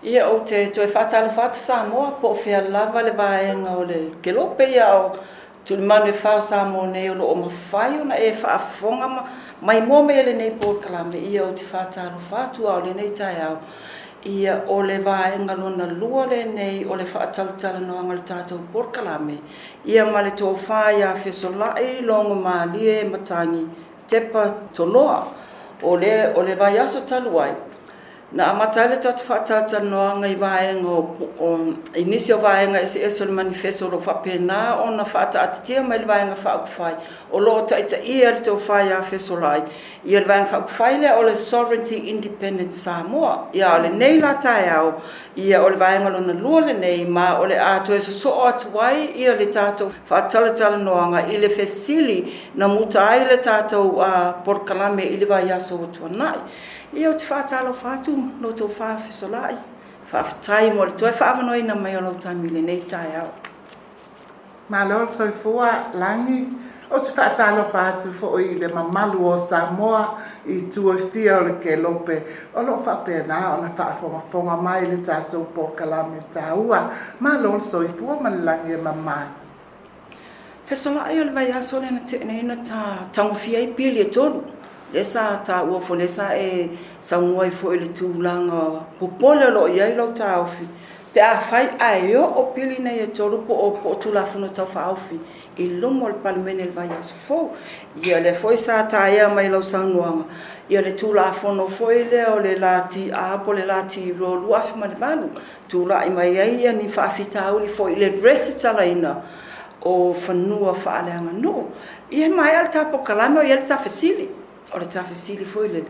Ia, ou te toe faatalofa atu Samoa, po o fea lava le vaega o le kelope ia o tulimanu e fa o Samoa nei o lo o mafai ona e faafofoga ma maimoa mai e lenei polokalame. Ia, ou te faatalofa atu a o lenei taeao. Ia, o le vaega lona lua lenei o le faatalatalanoaga o le tatou polokalame, ia ma le tofa ia Fesolai Logomalie Matagi Tepa Toloa. O le vaiaso talu ai, na amata ai le tatou faatalatalanoaga i vaega o i nisi o vaega eseese o le manifeso o lo o faapena ona faataatitia mai le Vaega Faaupufai o lo o taitaia le tofa ia Fesolai, ia le Vaega Faaupufai lea o le Sovereignty Independent Samoa. Ia, o lenei la taeao, ia o le vaega lona lua lenei, ma o le a toe sosoo atu ai ia le tatou faatalatalanoaga i le fesili na muta ai le tatou polokalame i le vaiaso ua tuanai. Ia, ou te faatalofa atu lo outou Fesolai. Faafetai mo le toe faaavanoaina mai o lou taimi i lenei taeao. Malo le soifua, Lagi. Ou te faatalofa atu foi i le mamalu o Samoa i itu e fia o le kelope o lo o faapena ona faafogafoga mai i le tatou polokalame taua. Malo le soifua ma le lagi e mama. Fesolai, o le vaiaso lea na tea nei na tagofia ai pili e tolu. Lea sa taua foi, lea sa e saunoa ai foi i le tulaga popole o lo o i ai lau taofi pe a fai ae oo pili nei e tolu po o Tulafono Tau Faaofi i luma o le Palemene i le vaiaso fou. Ia, lea foi sa taea mai lau saunoaga ia le Tulafono foi lea o le LTA po o le LT 2008, tulai mai ai ia ni faafitauli foi i le resitalaina o fanua faaleaganuu. Ia, maea le ta polokalame o i ai le ta fesili. O le ta fesili foi lele,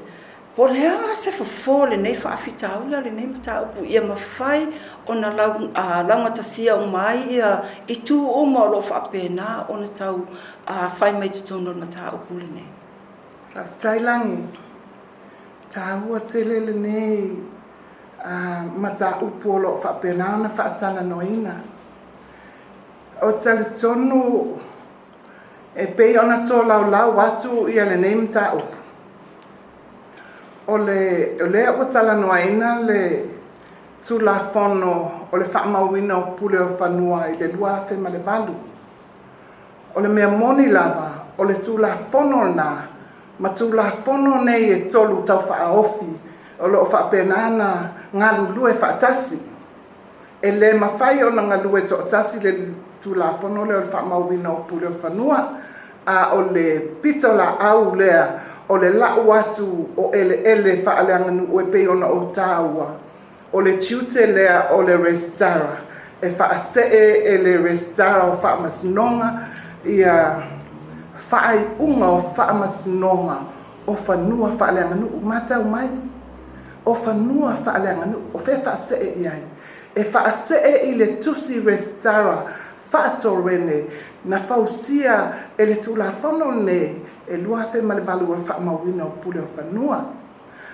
po o le a se fofo o lenei faafitauli a o lenei mataupu ia mafai ona laugatasia uma ai ia itu uma o lo o faapena ona tau fai mai totonu o le mataupu lenei. Faafetai, Lagi. Taua tele lenei mataupu o lo o faapena ona faatalanoaina. O talitonu e pei ona tolaulau atu ia lenei mataupu. O lea ua talanoaina le Tulafono o le Faamauina o Pule o Fanua i le 2008. O le mea moni lava, o le Tulafono lena ma Tulafono nei e tolu tau faaofi o lo o faapena ona galulue faatasi. E le mafai ona galue toatasi le Tulafono lea o le Faamauina o Pule o Fanua, a o le pito laau lea o le lau atu o eleele faaleaganuu e pei ona ou taua, o le tiute lea o le resitala, e faasee e le resitala o faamasinoga ia faaiuga o faamasinoga o fanua faaleaganuu. Matau mai, o fanua faaleaganuu, o fea faasee i ai? E faasee i le tusi resitala faatorene na fausia e le Tulafono lenei e 2008 o le Faamauina o Pule o Fanua.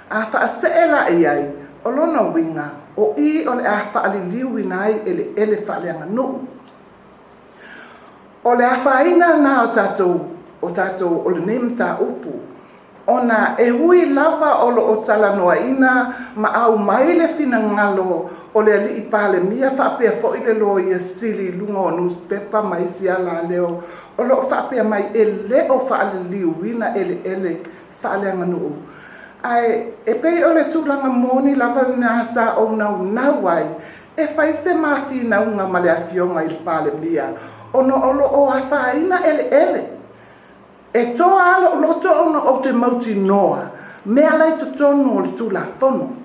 A faasee la i ai, o lona uiga, o i o le a faaliliuina ai eleele faaleaganuu. O le afaina lena o tatou o lenei mataupu, ona e ui lava o lo o talanoaina ma aumai le finagalo o le alii Palemia faapea foi le Loia Sili i luga o nusipepa ma isi alaleo o lo o faapea mai e le o faaliliuina eleele faaleaganuu. Ae e pei o le tulaga moni lava lena sa ou naunau ai e fai se mafinauga ma le afioga i le Palemia, ona o lo o afaina eleele. E toa lou loto ona ou te mautinoa mea la i totonu o le Tulafono.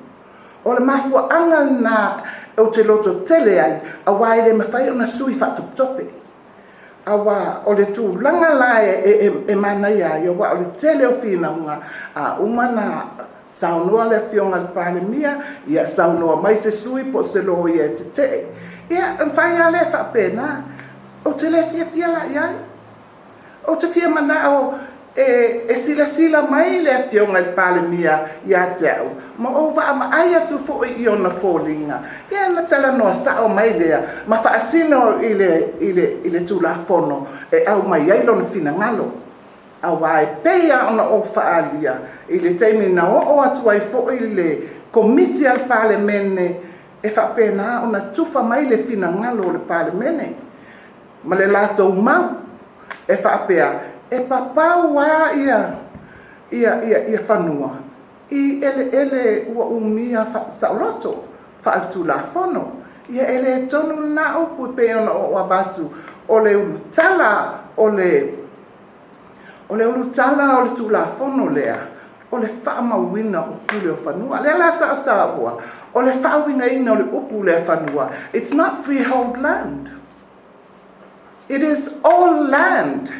O le mafuaaga lena ou te loto tele ai, aua e le mafai ona sui faatopetope. Aua o le tulaga la e manaia ai, aua o le tele o finauga a uma na saunoa le afioga i le Palemia, ia saunoa mai se sui po o se loia e tetee. Ia, mafai lava lea faapena. Ou te le fiafia la i ai. Ou te fia manao e silasila mai le afioga i le Palemia ia te au, ma ou vaavaai atu foi i ona foliga. Ia na talanoa sao mai lea ma faasino i le Tulafono e aumai ai lona finagalo. Aua e pei lava ona ou faaalia i le taimi na oo atu ai foi le Komiti a le Palemene e faapena ona tufa mai le finagalo o le Palemene ma le latou mau e faapea e papau lava ia fanua i eleele ua umia saoloto faaletulafono. Ia e le tonu lena upu e pei ona ou avatu, o le ulutala o le ulutala o le Tulafono lea, o le faamauina o pule o fanua. Lea la sa ou taua, o le faauigaina o le upu lea fanua, it's not freehold land. It is all land.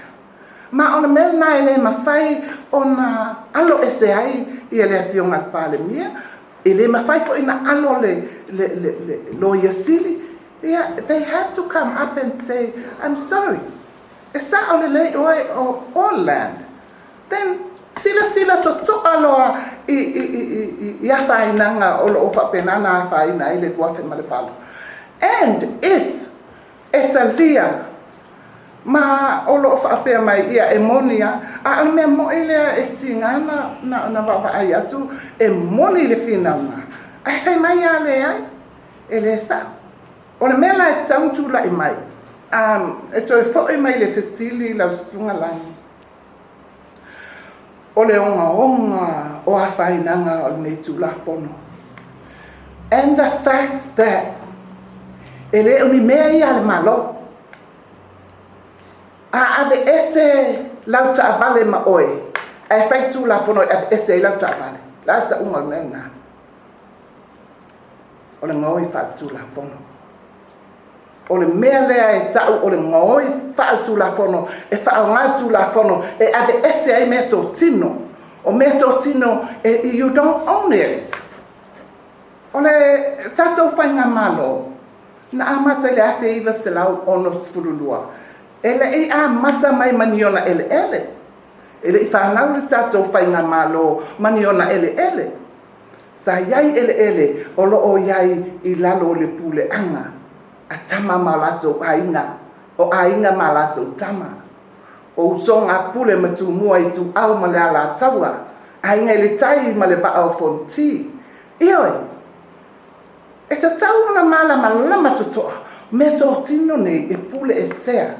Ma o le mea lena e le mafai ona alo ese ai ia le afioga i le Palemia, e le mafai foi ona alo le Loia Sili. Ia, they have to come up and say, "I'm sorry, e sao lelei oe o all land." Then silasila totoa loa i afainaga o loo faapena na afaina ai le 2008. And if e talia ma o loo faapea mai ia e moni a o le mea moi lea e tiga na vaavaai atu e moni le finauga, ae fai mai a leai, e le sao. O le mea la e tatau tulai mai, e toe foi mai le fesili lau susuga Lagi, o le ogaoga o afainaga o lenei Tulafono. And the fact that e le o ni mea ia a le Malo. A ave ese lau taavale ma oe, ae fai Tulafono e ave ese ai lau taavale. La le tauga o le mea lena. O le gaoi faaletulafono. O le mea lea e tau o le gaoi faaletulafono, e faaaoga le Tulafono e ave ese ai mea totino. O mea totino, you don't own it. O le tatou faigamalo, na amata i le 1962, e lei amata mai ma ni ona eleele. E lei fanau le tatou faigamalo ma ni ona eleele. Sa iai eleele o loo iai i lalo o le puleaga a tama ma latou aiga, o aiga ma latou tama. O usoga a Pule ma Tumua i Ituau ma le Alataua, Aiga i le Tai ma le Vaa o Fonoti. Ioe, e tatau ona malamalama totoa, mea totino nei e pule e sea,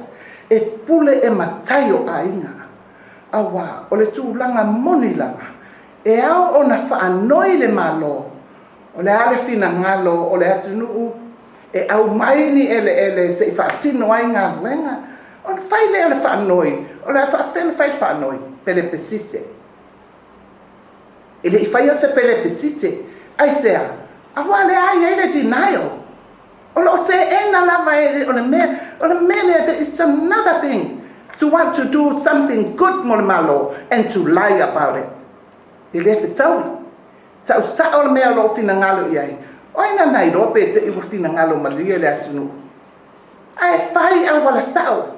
e pule e matai o aiga. Auā, o le tulaga moni lava, e ao ona faanoi le Malo, o le a le finagalo o le atunuu e aumai ni eleele se i faatino ai galuega, ona fai lea o le faanoi, o le a faafefea ona fai le faanoi? Pelepesite. E le i faia se pelepesite. Aisea? Auā lea e i ai le denial. O loo teena lava e o le mea lea, it's another thing to want to do something good mo le Malo and to lie about it. E le fetaui. Tau sao le mea o loo finagalo i ai. O ai na iloa pe te i ua finagalo malie le atunuu. Ae fai auala sao.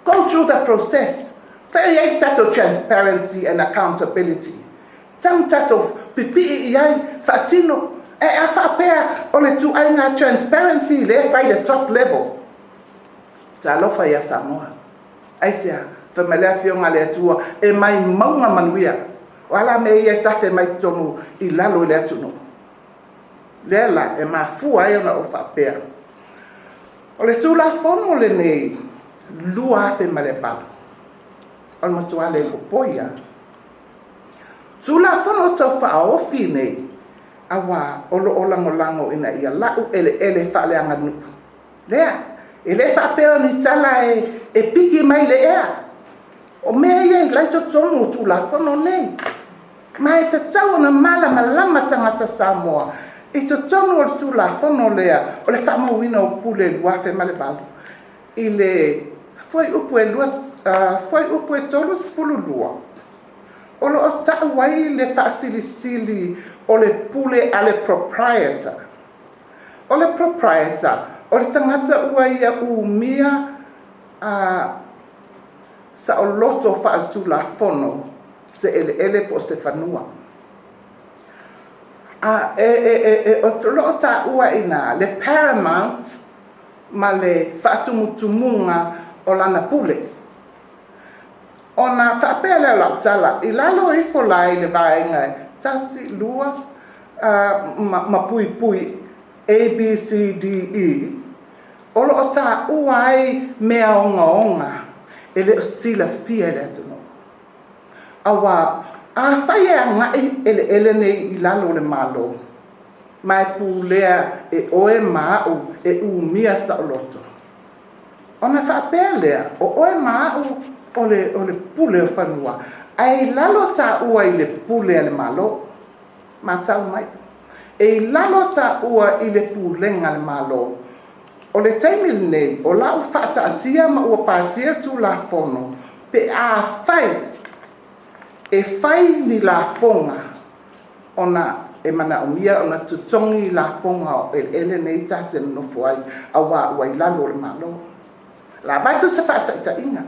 Go through the process. Fai ai tatou transparency and accountability. Tau tatou pipii i ai, faatino. E a faapea o le tuaiga transparency le fai le top level. Talofa ia Samoa. Aisea, fai mai le afioga le Atua, e mai mauga manuia. O ala mea ia e tafe mai totonu i lalo i le atunuu. Lea la, e mafua ai ona ou faapea. O le Tulafono lenei, 2008, o le matua le popoi lava. Tulafono tau faaofi nei, auā o loo lagolago ina ia lau eleele faaleaganuu. Lea, e le faapea o ni tala e piki mai le ea. O mea ia i lai totonu o Tulafono nei. Ma e tatau ona malamalama tagata Samoa i totonu o le Tulafono lea o le faamauina o pule 2008 i le fuaiupu e lua, fuaiupu e 32 o loo tau ai le faasilisili o le pule a le proprietor. O le proprietor, o le tagata ua ia umia saoloto faaletulafono se eleele po o se fanua. A e o loo taua ina le paramount ma le faatumutumuga o lana pule. Ona faapea lea lau tala, i lalo ifo la i le vaega 1, 2, ma puipui. A, B, C, D, E, o lo o taua ai mea ogaoga e le o silafia e le atunuu. Aua afai e agai eleele nei i lalo o le Malo, ma e pulea e oe ma au e umia saoloto, ona faapea lea, o oe ma au o le pule o fanua, ae i lalo taua i le pule a le Malo. Matau mai. E i lalo taua i le pulega a le Malo. O le taimi lenei, o la ua faataatia ma ua pasia Tulafono pe afai e fai ni lafoga ona e manaomia ona totogi lafoga o eleele nei ta te nonofo ai, aua ua i lalo o le Malo. O le a avatu se faataitaiga.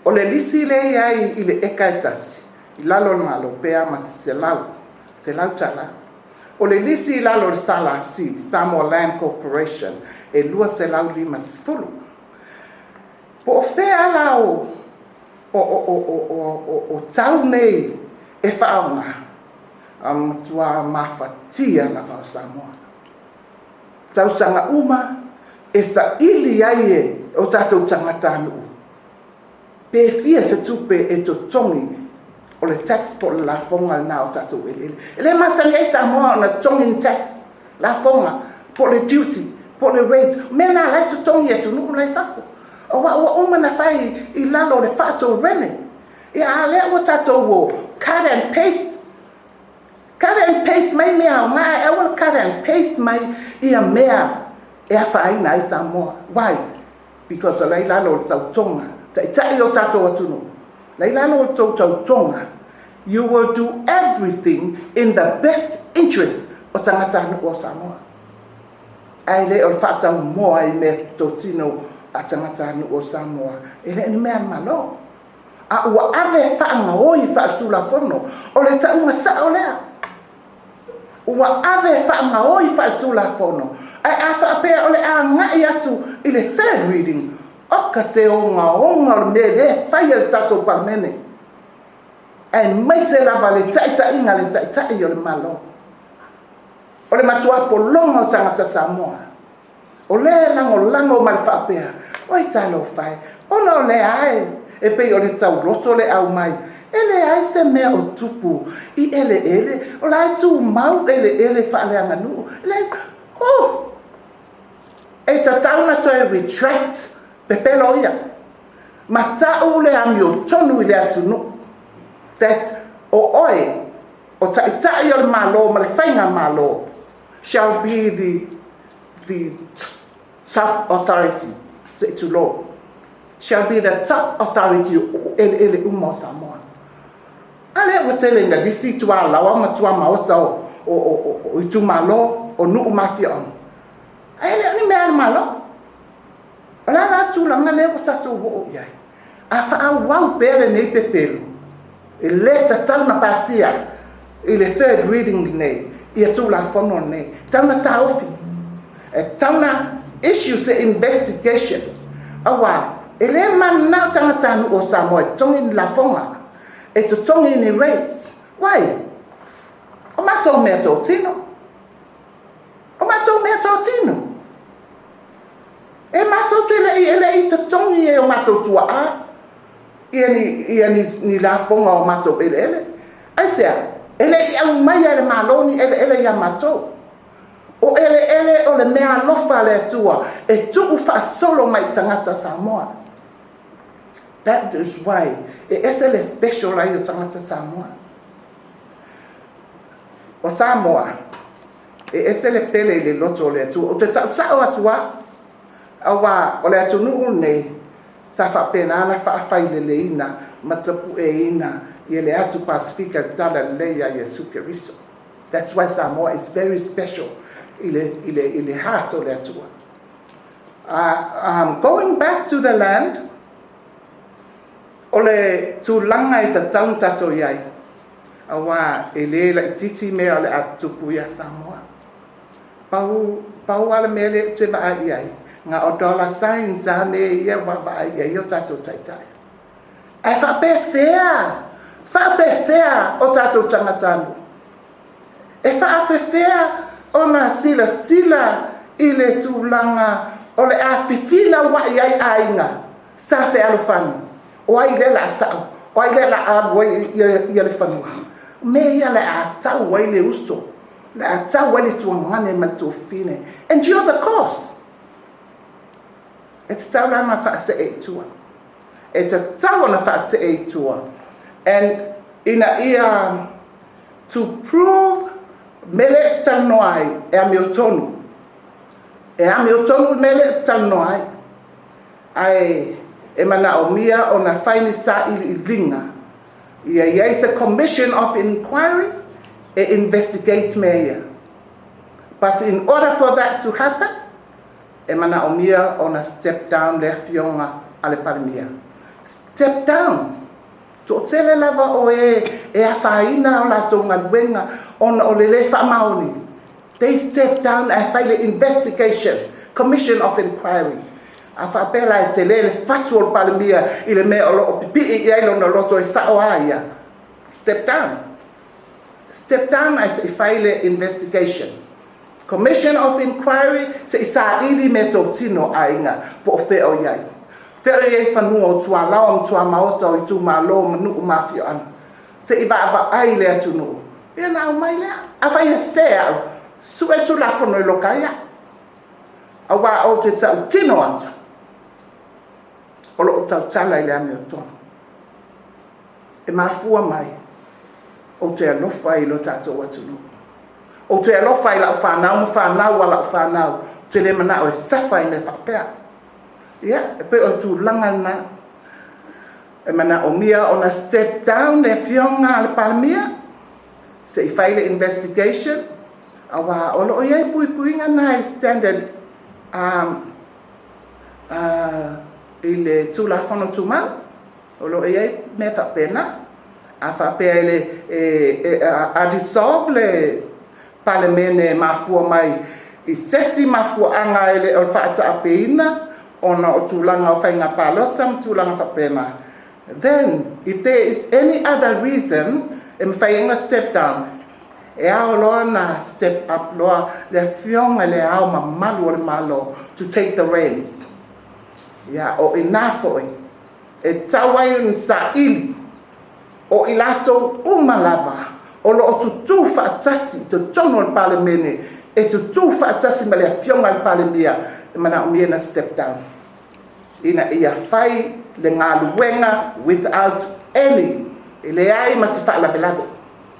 O le lisi lea e i ai i le eka e tasi i lalo o le Malo pe a ma se $100. O le lisi i lalo o le SLC, Samoa Land Corporation, e 250. Po o fea la o tau nei e faaaoga, a matua mafatia lava o Samoa. Tausaga uma e saili ai e o tatou tagatanuu pe fia se tupe e totogi o le tax po o le lafoga lena o tatou eleele. E le masani ai Samoa ona totogi ni tax, lafoga, po o le duty, po o le rate, mea na la e totogi e atunuu la i fafo. Aua ua uma ona fai i lalo o le faatorene. Ia a lea ua tatou o cut and paste. Cut and paste mai mea aoga, ae aua le cut and paste mai ia mea e afaina ai Samoa. Why? Because o la i lalo o le tautoga, taitai o tatou atunuu, la i lalo o le tou tautoga, you will do everything in the best interest o tagatanuu o Samoa. Ae le o le faataumoa i mea totino a tagatanuu o Samoa, e le o ni mea a le Malo. A ua ave faagaoi faaletulafono, o le tauga sao lea. Ua ave faagaoi faaletulafono, ae a faapea o le agai atu i le third reading, oka se ogaoga o le mea lea e fai e le tatou Palemene, aemaise lava le taitaiga a le Taitai o le Malo. O le matua pologa o tagata Samoa, o lea e lagolago ma le faapea, oi talofa e, ona o lea e pei o le tauloto le aumai, e leai se mea o tupu i eleele, o la e tumau eleele faaleaganuu. E leai, oh! E tatau na toe retract pepelo ia. Ma tau le amiotonu i le atunuu. That o oe, o taitai o le Malo ma le faiga Malo, shall be the top authority, to law, shall be the top authority o eleele uma o Samoa. A lea ua tele ina lisi tualaoa ma tuamaota o itumalo, o nuu ma afioaga. Ae le o ni mea a le Malo. O le a la tulaga lea ua tatou oo i ai? A faaauau pea lenei pepelo, e le tatau na pasia i le third reading lenei, ia Tulafono lenei. Tau na taofi. E tau na issue se investigation. Aua, e le mananao tagatanuu o Samoa e totogi ni lafoga, e totogi ni rates. Why? O matou mea totino. O matou mea totino. E matou te lei, e lei totogi e o matou tuaa ia ni lafoga o matou eleele. Aisea, e lei aumaia e le Malo ni eleele ia matou. O eleele o le mea alofa a le Atua e tuu faasolo mai tagata Samoa. That is why e ese le special ai o tagata Samoa. O Samoa, e ese le pele i le loto o le Atua. O te tausao atua, aua o le atunuu nei, sa faapena na faafaileleina ma tapueina ia le atu Pasifika le tala lelei ia Iesu Keriso. That's why Samoa is very special i le heart o le Atua. Going back to the land, o le tulaga e tatau na tatou i ai, aua e le laitiiti mea o le a tupu ia Samoa. Pau, pau a le mea lea ou te vaai i ai, na o dollar signs a mea ia ua vaai i ai o tatou taitai. Ae faapefea, faapefea o tatou tagatanuu? E faafefea ona silasila i le tulaga o le a fefilaua'i ai aiga sa fealofani. O ai lea o le a sa'o? O ai lea o le a alu ai ia le fanua? O mea ia o le a tau ai le uso, o le a tau ai le tuagane ma le tuafafine. And you're the cause. E tatau la ona faasee i tua. E tatau ona faasee i tua. And ina ia to prove mea lea e talanoa ai e amiotonu. E amiotonu le mea lea e talanoa ai. Ae e manaomia ona fai ni sailiiliga. Ia i ai se commission of inquiry e investigate mea ia. But in order for that to happen, e manaomia ona step down le afioga a le Palemia. Step down. Toatele lava o e afaina o latou galuega ona o le lē faamaoni. They step down ae fai le investigation, commission of inquiry. A faapea la e telē le fatu o le Palemia i le mea o loo pipii i ai lona loto e sao a ia. Step down. Step down ae se i fai le investigation. Commission of inquiry se i saili mea totino aiga po o fea o i ai. Fea o i ai fanua o tualaoa ma tuamaota o itumalo ma nuu ma afioaga. Se i vaavaai le atunuu. Ia na aumai lea. Afai e sese au, sue Tulafono i loka ai au. Auā ou te tautino atu, o loo tautala i le amiotonu. E mafua mai, ou te alofa i lo tatou atunuu. Ou te alofa i lau fanau ma fanau a lau fanau. Ou te le manao e safa i mea faapea. Ia, e pei o le tulaga lena. E manaomia ona step down le afioga a le Palemia, se i fai le investigation, auā o loo i ai puipuiga na i standard i le Tulafono Tumau. O loo i ai mea faapena. A faapea e le e, a dissolve le Palemene e mafua mai i sesi mafuaaga e le o le faataapeina ona o tulaga o faiga palota ma tulaga faapena. Then, if there is any other reason e mafai ai ona step down, e ao loa na step up loa le afioga i le Ao Mamalu o le Malo to take the reins. Ia, o ina foi, e tau ai ona saili o i latou uma lava o loo tutū faatasi i totonu o le Palemene, e tutū faatasi ma le afioga i le Palemia, e manaomia na step down ina ia fai le galuega without any, e leai ma se faalavelave.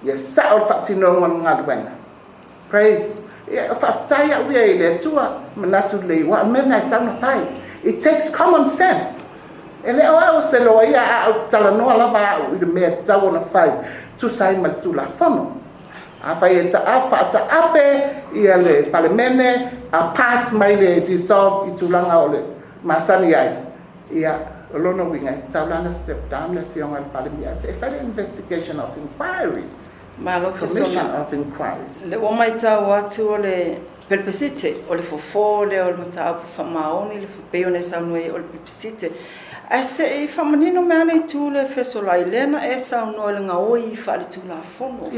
Ia sao le faatinoga o le galuega. Praise. Ia, faafetai au ia i le Atua, manatu lelei, ua o le mea lena e tatau ona fai. It takes common sense. E le o au se loia, a ou talanoa lava au i le mea e tatau ona fai, tusa ai ma le Tulafono. Afai e faataape ia le Palemene, apart mai le dissolve i tulaga o le masani ai, ia, o lona uiga e tatau la ona step down le afioga i le Palemia se i fai le investigation of inquiry. Malo Commission fesona. of inquiry. Le ua matau atu o le pelepesite, o le fofo lea o le mataupu faamaoni le pei ona e saunoa ai o le pelepesite. Ae se i faamanino mai lava le itu lea fesolai, lea na e saunoa i le gaoi faaletulafono.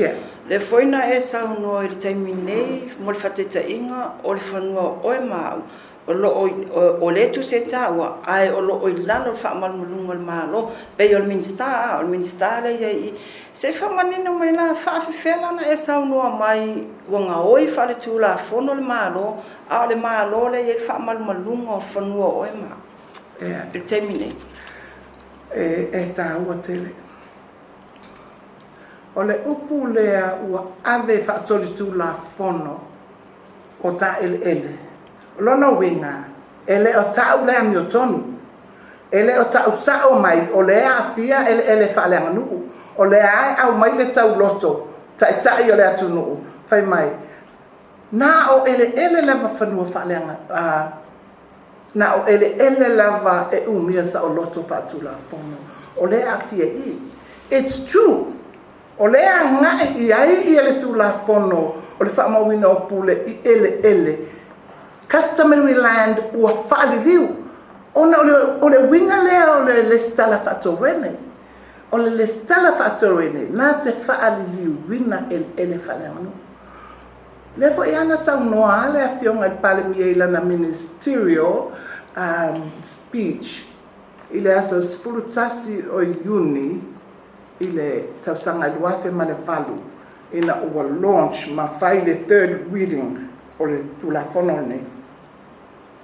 Lea foi na e saunoa i le taimi nei mo le faataitaiga o le fanua o oe ma au, o loo o lea e tusi ai taua, ae o loo i lalo o le faamalumaluga o le Malo, pei o le Minisita, o le Minisita lea i ai i i. Se i faamanino mai la, faafefea la ona e saunoa mai ua gaoi faaletulafono le Malo, a o le Malo lea e i ai le faamalumaluga o fanua o oe ma au i le taimi nei? E taua tele. O le upu lea ua ave faasolitulafono o ta eleele. O lona uiga, e le o ta'u le amiotonu. E le o ta'u sa'o mai o lea e aafia eleele faaleaganuu. O lea e aumai le tauloto taitai o le atunuu, fai mai, na o eleele lava fanua faaleaga, na o eleele lava e umia saoloto faatulafono o lea e aafia i i. It's true. O lea e agai i ai ia le Tulafono o le Faamauina o Pule i eleele customary land ua faaliliu, ona o le uiga lea o le lesitala faatorene. O le lesitala faatorene na te faaliliuina eleele faaleaganuu. Lea foi ana saunoa le afioga i le Palemia i lana ministerial speech i le aso 11 o Iuni i le tausaga 2008, ina ua launch ma fai le third reading o le Tulafono lenei,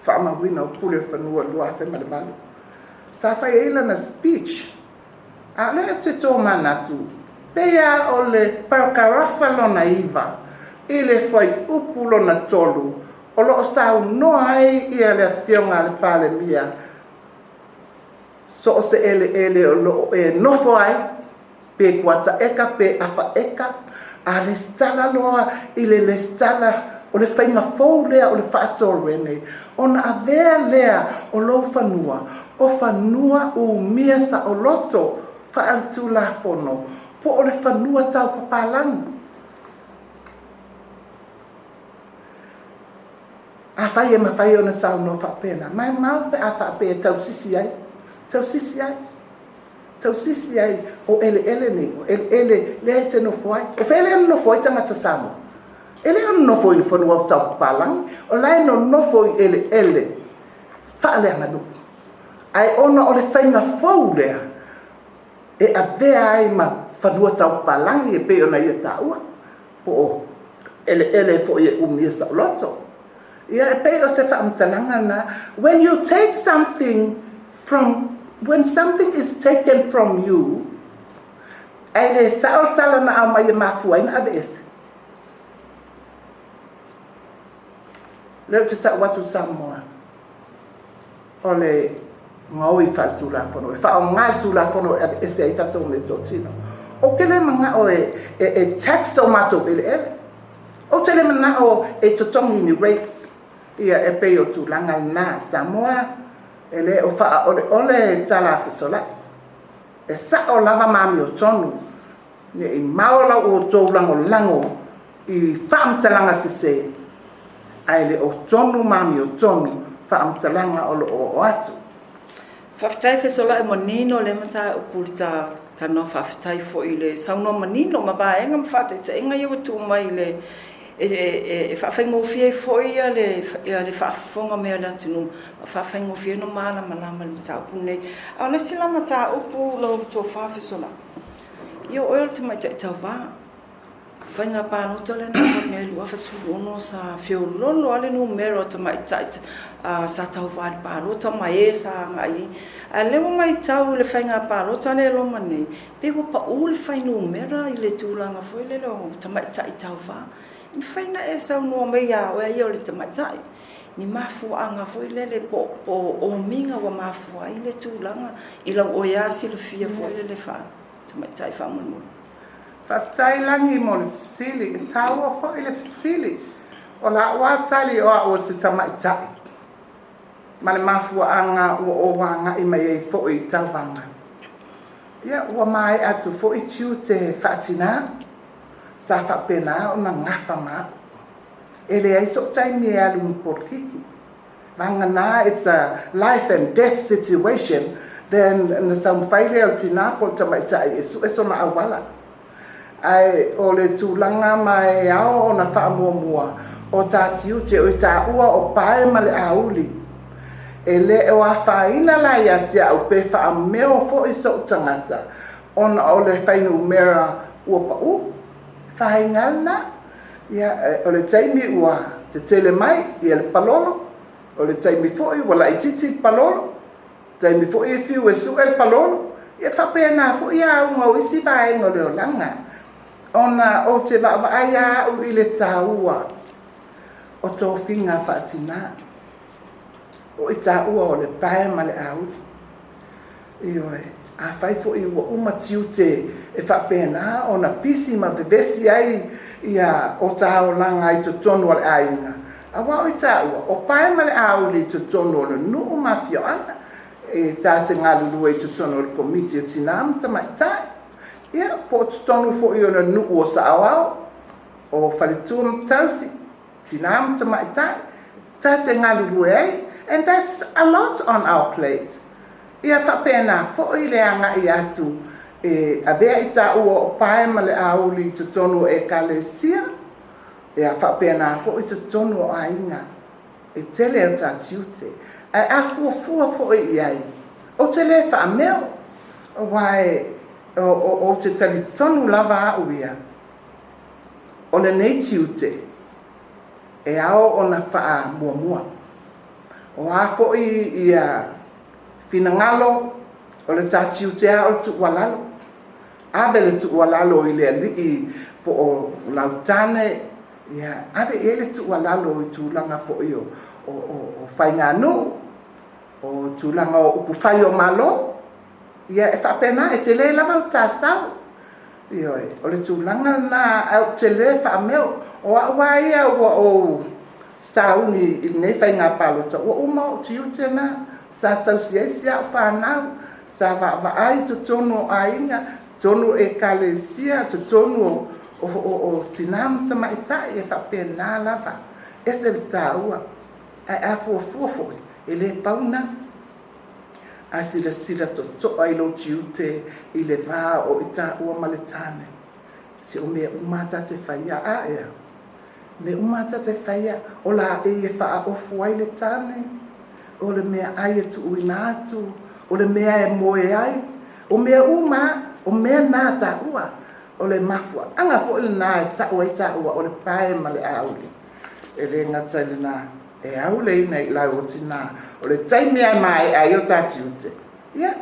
Faamauina o Pule o Fanua 2008. Sa fai ai lana speech, a o lea te tōmanatu, pea o le parakarafa lona 9 i le fuaiupu lona 3 o loo saunoa ai ia le afioga a le Palemia, so o se eleele o loo e nofo ai, pe kuata eka pe afa eka, a lesitala loa i le lesitala o le faiga fou lea o le faatorene, ona avea lea o lou fanua, o fanua umia saoloto faaletulafono, po o le fanua taupapalagi. A fai e mafai ona saunoa faapena, maumau pe a faapea e tausisi ai, tausisi ai, tausisi ai o eleele nei, o eleele lea e te nofo ai. O fea lea e nofo ai tagata Samoa? E le o nofo i le fanua taupapalagi, o la e nonofo i eleele faaleaganuu. Ae ona o le faiga fou lea e avea ai ma fanua taupapalagi e pei ona ia taua, po o eleele foi e umia saoloto. Ia, e pei o se faamatalaga na. When you take something from, when something is taken from you, ae le sao le tala na aumai e mafua ai na aveese. Lea ou te tau atu Samoa, o le gaoi faaletulafono, e faaaoga le Tulafono e aveese ai tatou meatotino. Ou te le manao e tax o matou eleele. Ou te le manao e totogi ni rates. Ia, e pei o tulaga lena. Samoa, e le o faaoleole tala fesolai. E sao lava ma amiotonu, ne i mao lau outou lagolago i faamatalaga sese, ae le o tonu ma amiotonu faamatalaga o loo oo atu. Faafetai Fesolai manino le mataupu le talanoa. Faafetai foi i le saunoa manino ma vaega ma faataitaiga ia ua tuu mai le e faafaigofie ai foi le faafofoga mai a le atunuu, ma faafaigofie ona malamalama i le mataupu lenei. A o le isi la mataupu lau tofa Fesolai, ia o oe o le tamaitai tauva. Faiga palota lea na alu nei 2016, sa feololo lava le numera o tamaitai sa tauva i le palota ma e sa agai ai. A o lea ua matau i le faiga palota lea e loma nei, pei ua pau le fuainumera i le tulaga foi lele o tamaitai tauva. E mafai ona e saunoa mai ia oe ia o le tamaitai, ni mafuaaga foi lele po o omiga ua mafua ai le tulaga i lau oe lava silafia foi lele faa-tamaitai faamolemole? Faafetai Lagi mo le fesili, e taua foi le fesili. O lau lava tali o au o se tamaitai, ma le mafuaaga ua ou agai mai ai foi i tauvaga. Ia, ua maea atu foi tiute faatinā, sa faapena ona gafa ma au. E leai sou taimi e alu i polokiki. Vagana it's a life and death situation, then na taumafai lea o le tinā po o le tamaitai e sue sona auala. Ae o le tulaga ma e ao ona faamuamua o tā tiute o i tāua o pae ma le auli. E le o afaina la ia te au pe faameo foi sou tagata ona o le fuainumera ua pau. Faiga lena. Ia, o le taimi ua tetele mai ia le palolo, o le taimi foi ua laitiiti le palolo, taimi foi e fiu e sue le palolo. Ia faapena foi auga o isi vaega o le olaga. Ona ou te vaavaai au i le taua o tofiga faatinā, o i taua o le pae ma le auli. Ioe, afai foi ua uma tiute e faapena ona pisi ma vevesi ai ia o taolaga i totonu o le aiga, aua o i taua o pae ma le auli i totonu o le nuu ma afioaga, e tā te galulue i totonu o le komiti o tinā ma tamaitai. Ia, po o totonu foi o le nuu o Saoao, o faletua ma tausi, tinā ma tamaitai, tā te galulue ai, and that's a lot on our plate. Ia faapena foi le agai atu e avea i tāua o pae ma le auli i totonu o ekalesia. Ia faapena foi totonu o aiga e tele o tā tiute. Ae a fuafua foi i ai, ou te lē faameo, auā e ou te talitonu lava au ia, o lenei tiute e ao ona faamuamua. O a foi ia finagalo, o le tā tiute lava o le tuualalo. Ave le tuualalo i le alii po o lau tane, ia, ave i ai le tuualalo i tulaga foi o faiganuu, o tulaga o upufai o Malo, ia e faapena, e tele lava le ta sao. Ioe, o le tulaga lena, ae ou te le faameo. O au lava ia ua ou sauni i lenei faiga palota, ua uma ou tiute na, sa tausi ai si au fanau, sa vaavaai i totonu o aiga, totonu o ekalesia, totonu o tinā ma tamaitai, e faapena lava. Ese le taua, ae a fuafua foi, e le pau lena. A silasila totoa i lou tiute i le va o i taua ma le tane, se o mea uma lava ta te faia a ea. Mea uma lava ta te faia, o laei e faaofu ai le tane, o le meaai e tuuina atu, o le mea e moe ai, o mea uma lava, o mea na a taua. O le mafuaaga foi lena e tau ai taua o le pae ma le auli. E le gata i lena, e auleina i lau o tinā. O le taimi lava e maea ai o ta tiute, ia,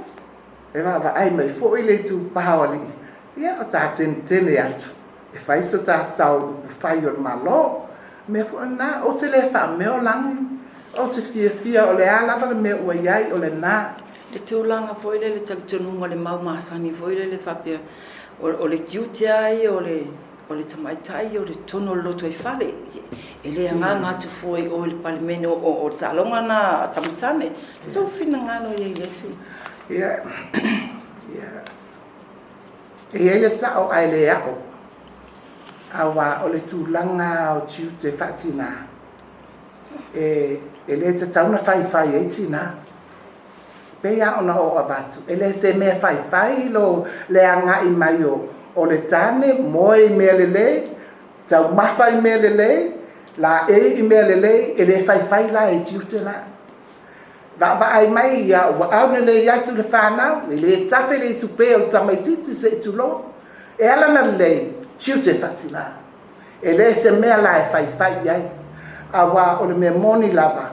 e vaavaai mai foi le itupa o alii, ia, o ta tenetene atu, e fai so ta sao i upufai o le Malo. O le mea foi lena, ou te le faameo lagi, ou te fiafia o le a lava le mea ua i ai, o lena. Le tulaga foi lea le talitonuga o le mau masani foi lele faapea o le tiute lava ia o le o le tamaitai o le totonu o le lotoifale, e le agaga atu fua i o i le Palemene o le taaloga lena a tama tane. Sou finagalo i ai i lea tulaga? Ia, ia, e i ai le sao ae le ao, auā o le tulaga o tiute faatinā, e le tatau ona faifai ai tinā. Pei lava ona ou avatu, e le se mea faifai lo le agai mai o le tane, moe i mea lelei, taumafa i mea lelei, laei i mea lelei, e le faifai la i tiute na. Vaavaai mai ia ua aulelei atu le fanau, e le tafe le isupe o le tamaitiiti se i tulou. E ala ona lelei, tiute faatinā. E le se mea la e faifai i ai. Auā o le mea moni lava,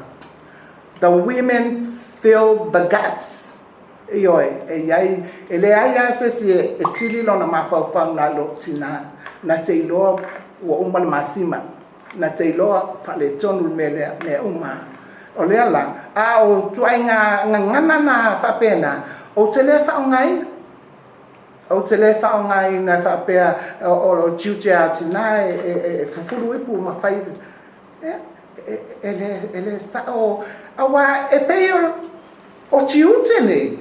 the women fill the gaps. Ioe, e i ai, e leai lava se isi e sili lona mafaufau nai lo tinā, na te iloa ua uma le masima, na te iloa faaletonu le mea lea, mea uma lava. O lea la, a o ituaiga gagana na faapena, ou te le faaaogaina. Ou te le faaaogaina e faapea o tiute a tinā e fufulu ipu ma fai. Ia, e le sao, auā e pei o tiute nei,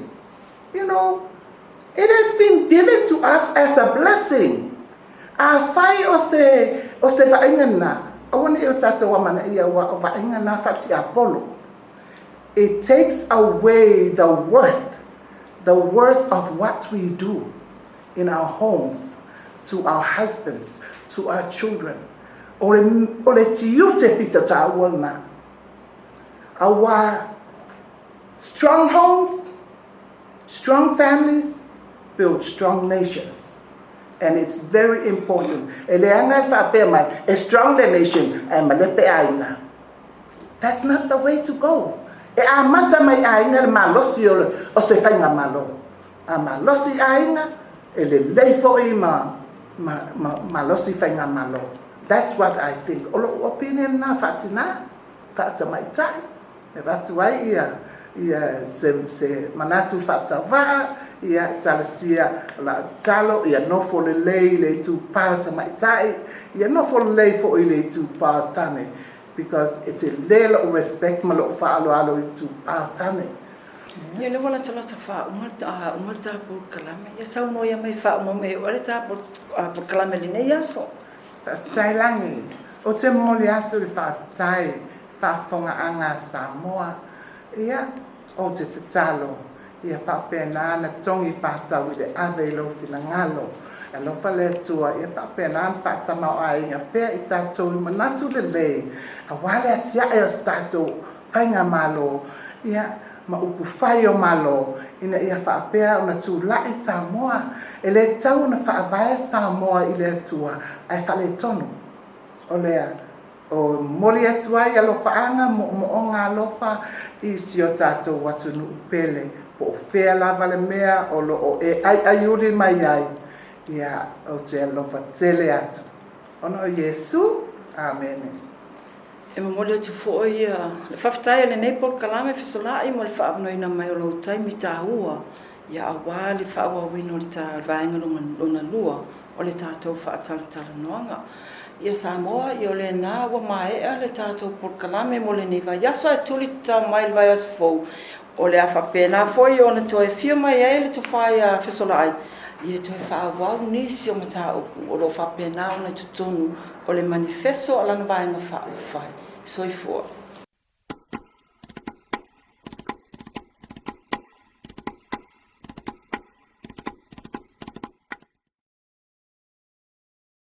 it has been given to us as a blessing. Afai o se vaaiga lena, aua ne i o tatou amanaia, aua o vaaiga na faatiapolo. It takes away the worth of what we do in our homes, to our husbands, to our children. O le tiute pito taua lena. Auā strong homes, strong families build strong nations. And it's very important. E leaga e faapea mai, e strong le nation, ae malepe aiga. That's not the way to go. E amata mai aiga le malosi o se faiga malo. A malosi aiga, e lelei foi ma malosi faiga malo. That's what I think. O lou opinion na faatinā, faatamaitai, e avatu ai ia se manatu faatauvaa, ia talosia o lau tatalo, ia nofo lelei le itupa o tamaitai, ia nofo lelei foi le itupa o tane, because e tele lou respect ma lou faaaloalo i itupa o tane. Ia lea ua latalata faauma uma le ta polokalame. Ia saunoa ia mai faauma mai oe le ta polokalame i lenei aso. Faafetai Lagi. Ou te momoli atu le faafetai faafofogaaga a Samoa. Ia, ou te tatalo. Ia faapena ona togi patau i le ave i lou finagalo. E alofa le Atua, ia faapena ona faatamaoaiga pea i tatou i manatu lelei, aua le atiae o se tatou faigamalo, ia, ma upufai o Malo, ina ia faapea ona tulai Samoa. E le tatau ona faavae Samoa i le Atua, ae faaletonu. O lea, o momoli atu ai alofaaga, moomooga alofa i si o tatou atunuu pele, po o fea lava le mea o lo o e aiaiuli mai ai, ia, ou te alofa tele atu. Ona o Iesu. Amene. E momoli atu foi le faafetai a lenei polokalame Fesolai mo le faaavanoaina mai o lou taimi taua ia aua le faaauauina o le vaega lona lua o le tatou faatalatalanoaga. Ia Samoa, ia o lena ua maea le tatou polokalame mo lenei vaiaso ae tuli tatao mai le vaiaso fou o le a faapena foi ona toe afio mai ai le tofa ia Fesolaai ia toe faaauau nisi o mataupu o lo o faapena ona i totonu o le manifeso a lana Vaega Faaupufai. Soifua.